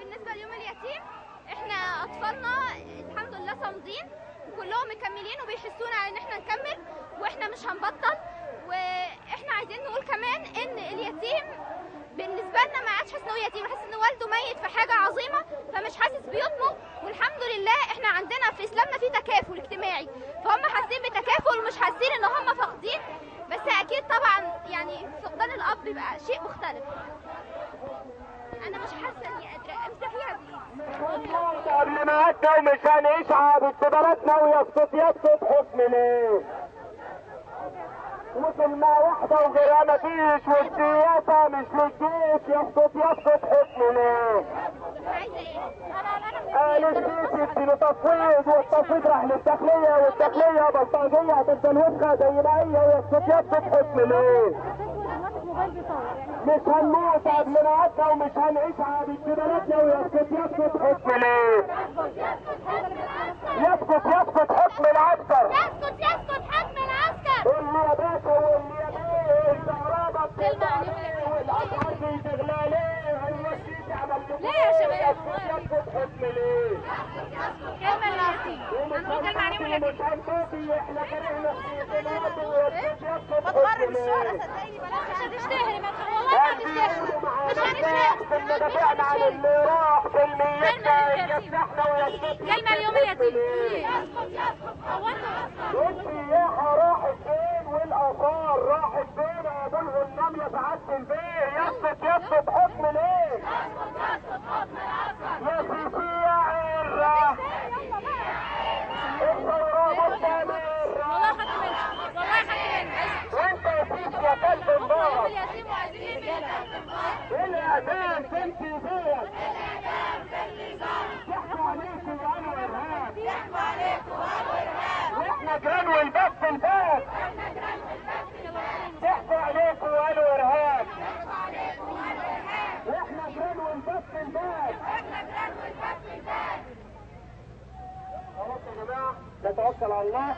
بالنسبة ليوم اليتيم احنا اطفالنا الحمد لله صامدين وكلهم مكملين وبيحسونا على ان احنا نكمل واحنا مش هنبطل. واحنا عايزين نقول كمان ان اليتيم بالنسبة لنا ما عادش حاسس ان هو يتيم، حاسس ان والده ميت في حاجة عظيمة فمش حاسس بيتمه. والحمد لله احنا عندنا في اسلامنا في تكافل اجتماعي، فهم حاسين بتكافل ومش حاسين ان هم فاقدين. بس اكيد طبعا يعني فقدان الاب بيبقى شيء مختلف. انا مش حاسه اني قادرة امسحيها please. قبل ما عدنا ومش هنعيش عابد في بلدنا، ويسقط يسقط حكم ليه؟ وكلمة واحدة وغيرها مفيش، والسياسة مش للجيش، يسقط يسقط حكم ليه؟ عايزه ايه؟ قالوا السيسي اديله تفويض، والتفويض راح للداخلية، والداخلية بلطجية هتفضل وسخة زي ما هي، ويسقط يسقط حكم ليه؟ مش هنموت قبل ميعادنا ومش هنعيش عابد في بلدنا، ويسقط يسقط حكم ليه؟ يسقط يسقط حكم العسكر، يسقط يسقط حكم العسكر. اللي يا باشا واللي يا بيه، الكهرباء بتقطع ليه؟ والاسعار بتغلى ليه؟ هو السيسي عمل لكم ليه يا شباب؟ يسقط يسقط حكم ليه؟ كلمة لليتيم، هنقول كلمة عن يوم اليتيم. مش هنموت احنا كرهنا السيسي، ويسقط يسقط بتغرب حكم الشهرة ليه؟ صدقيني، بلاش مش هتشتهري، ما والله ما هتشتهري، مش هنشتهر. دافعنا عن اللي راح في الميتنا، اتكسحنا ويسقط كلمة ليوم اليتيم. يسقط يسقط السياحة راحت فين والآثار راحت فين؟ يا ابو الغنام يا سعادة البيه، يسقط يسقط حكم ليه؟ يا سيسي يا عرة، الثورة مستمرة. والله خدت منك، والله خدت منك. وانت يا سيسي يا كلب مبارك، اليتيم وعايزين الإعدام في انتظارك، ضحكوا عليكم وقالوا إرهاب، ضحكوا عليكم وقالوا إرهاب، واحنا جيران والباب في الباب، ضحكوا عليكم وقالوا إرهاب، واحنا جيران والباب في الباب. خلاص يا جماعة نتوكل على الله.